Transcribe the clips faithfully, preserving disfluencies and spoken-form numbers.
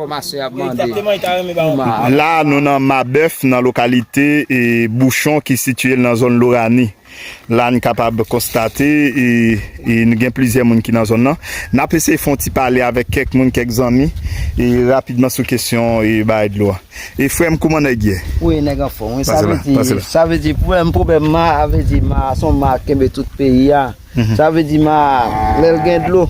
Masè ap mande. Pou ma- La, nou nan Mabèf, nan lokalite e Bouchon ki sitiye nan zòn Lorani. La, n kapab konstate e, e n gen plizyè moun ki nan zòn nan. N ap eseye fè yon ti pale avèk kèk moun, kèk zanmi, e rapidman sou kesyon e bagay dlo a. E frè m, kouman nèg ye? Wi, nèg anfòm. Wi, sa Pase vle la, di, pase la. Sa vle di, pwoblèm, pwoblèm ma, a vle di, ma, se yon ma kenbe tout peyi a. Mhm. Sa vle di, ma, lè l gen dlo,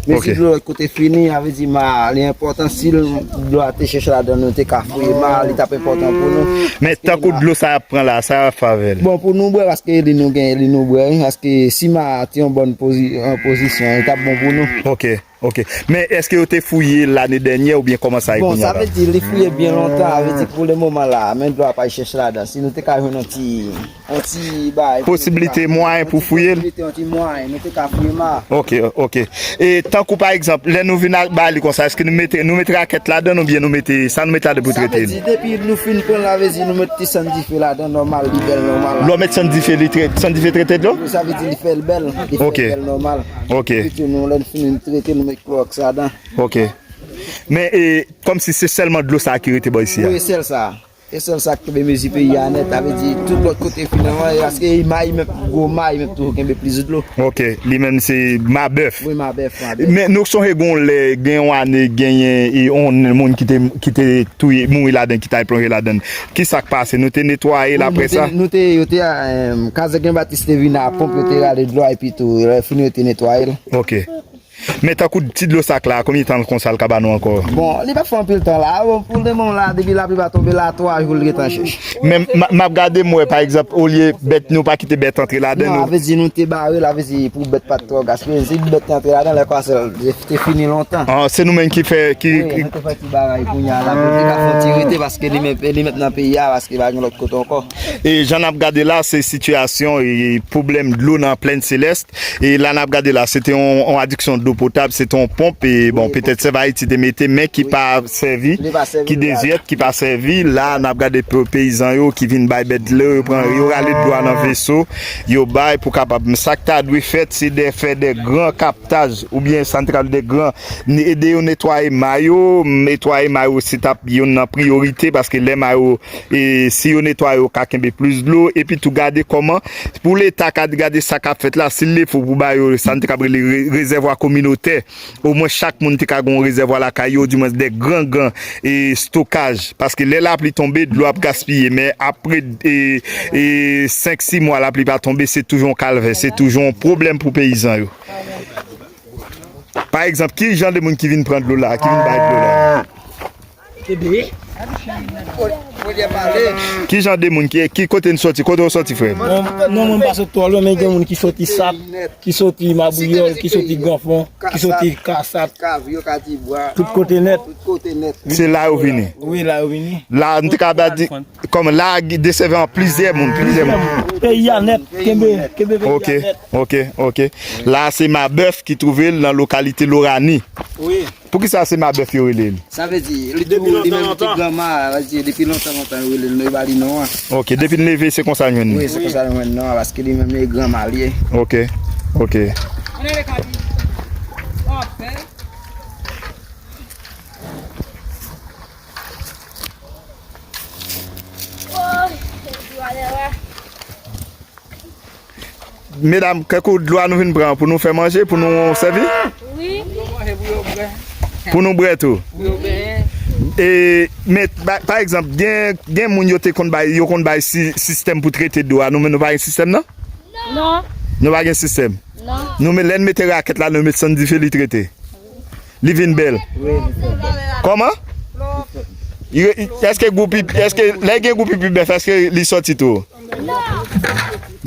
mezi Ok. dlo lòt kote fini, a vle di, ma, li enpòtan. Si l, dlo a te chèche ladan, nou te ka fouye ma, li t ap enpòtan pou nou. Men tankou dlo sa y ap pran la, sa y ap fè avè l? Bon, pou nou bwè, paske li nou gen, li nou bwè, wi, paske si ma te yon bòn pozi-, an pozisyon, li t ap bon pou nou. Ok, ok. Men èske yo te fouye l lane dènyè oubyen kòman sa ye Bon, kounye a sa la? vle di, li fouye byen lontan, a vle di, pou le moman la, men dlo a pa chèche ladan. Si nou te ka jwenn yon ti, yon ti bagay, Posiblite, mwayen pou fouye l? Posiblite, yon ti mwayen, nou te ka fouye ma. Ok, ok. E tankou pa egzanp, lè nou vin al ba li konsa, èske nou mete, nou mete rakèt ladan oubyen nou mete, sa nou mete ladan pou Sa vle trete l? di, depi nou fin pran l, a vle di, nou met ti sann dife ladan, nòmal, li bèl, nòmal. Lè w met sann dife, li tre-, sann dife trete dlo? Sa vle di, li fè l bèl, li fè Ok. l bèl, nòmal. Ok. Epi tou, nou, lè nou fin trete, nou met klowòks ladan. Ok. Men, e, kòmsi se sèlman dlo sa a ki rete bò isi a? Wi, sèl sa. E sèl sa k kenbe mezi peyi a nèt, a vle di, tout lòt kote fini, paske ma, li menm, gwo ma, li menm toujou kenbe plis dlo. Ok, li menm se Mabèf. Wi, Mabèf, Mabèf. Men nou sonje gen yon lè, gen yon ane, genyen e yon moun ki te, ki te touye, mouri ladan, ki t al plonje ladan. Ki sa k pase? Nou te netwaye l Wi, apre nou te, sa? nou te, yo te, em, Kazèk Jan Batis te vin a ponp, yo te rale dlo a, epi tou, lè fini, yo te netwaye l. Ok. Men tankou ti dlo sa k la, konbyen tan konsa l ka ba nou ankò? Bon, li pa fè anpil tan la. Bon, pou le moman la, depi lapli pa tonbe la, twa jou l gentan chèch. Men m, m ap gade, m wè, pa egzanp, olye bèt, nou pa kite bèt antre ladan, Non, nou a vle di nou te bare l, a vle di pou bèt pa t twò gaspiye. Si bèt te antre ladan, lè konsa, li te fini lontan. Ah, se nou menm ki fè, ki, Wi, ki nou te fè ti bagay kounye a la, pou te ka fè yon ti rete, paske li menm, li menm nan peyi a, paske pa gen lòt kote ankò. E jan n ap gade la, se sitiyasyon e pwoblèm dlo nan Plèn Selès. E la n ap gade la, se te yon, yon adiksyon dlo potab, se te yon ponp, e bon, petèt Sèv Ayiti te mete, men ki pa sèvi, Li pa sèvi, ki dezyèt, ki pa sèvi. La, n ap gade pe-, peyizan yo ki vin bay bèt dlo, yo pran, yo rale dlo a nan veso, yo bay pou kapab. Men sa k ta dwe fèt, se de fè de gran kaptaj, oubyen sa n te ka rele de gran, ede yo netwaye ma yo, netwaye ma yo, se t ap youn nan priyorite, paske lè ma yo, e, si yo netwaye, yo ka kenbe plis dlo, epi tou gade kòman Pou Leta ka gade sa k ap fèt la, si l defo pou ba yo sa n te ka rele re-, rezèvwa kominotè, omwen chak moun te ka gen yon rezèvwa lakay yo, dimwens de gran, gran, e, estokaj. Paske lè lapli tonbe, dlo ap gaspiye. Men apre, e, e, senk, sis mwa lapli pa tonbe, se toujou yon kalvè, se toujou yon pwoblèm pou peyizan yo. Pa egzanp, ki jan de moun ki vin pran dlo la, ki vin bay dlo la? Ki jan de moun ki, ki kote n soti? Kote w soti, frè m? Bon, non, mwen pa soti twò lwen, men gen moun ki soti Sap, ki soti Mabouyòl, ki soti Granfon, ki soti Kasap. Tout kote nèt. Se la yo vini? Wi, la yo vini. La, n te ka ba di, kòman, la, desèvi an plizyè moun, plizyè moun. Peyi a nèt, kenbe, kenbe peyi a nèt. Ok, ok, ok. La, se Mabèf ki twouve l nan lokalite Lorani. Wi. Poukisa se Mabèf yo rele l? Sa vle di, li tou, li menm te granma, sa vle di, depi lontan, lontan, yo rele l, yo ba li non an. Ok, depi n leve, se konsa n jwenn li? Wi, se konsa n jwenn non an, paske li menm, li granma li ye. Ok, ok. Medam, kèk dlo a nou vin pran pou nou fè manje, pou nou sèvi? Wi. Pou nou bwè tou. Pou nou bwè. E, men, pa, pa egzanp, gen, gen moun yo te konn bay, yo konn bay si-, sistèm pou trete dlo a. Nou, men nou pa gen sistèm, non? Non. Nou pa gen sistèm? Non. Nou, men lè n mete rakèt la, nou met sann dife, li trete. Li vin bèl. Kòman? Èske gou pi, èske lè gen gou pipi bèf, èske li soti tou?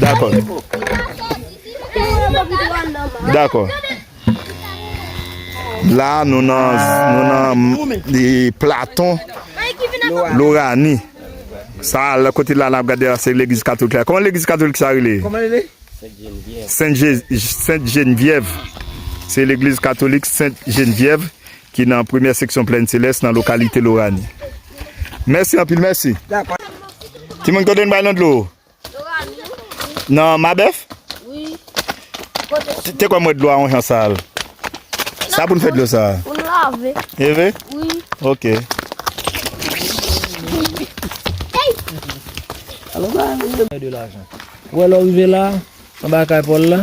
Dakò. Dakò. La, nou nan, nou nan, e, Platon, Lorani. Sa, lè kote la, n ap gade la, se legliz katolik la. Kòman legliz katolik sa rele? Kòman rele? Sent Je-, Sent Jenevyèv. Se legliz katolik Sent Jenevyèv ki nan premyè seksyon Plèn Selès nan lokalite Lorani. Mèsi anpil, mèsi. Dakò. Timoun, kote n bay nan dlo? Nan Mabèf? Wi. Te, te kwè m wè dlo a yon jan sal. Sa pou n fè dlo sa? Pou n la. Lave. E vre? Wi. Ok. Alò, sa de lajan. Ou wè lè w rive la, anba kay Pòl la,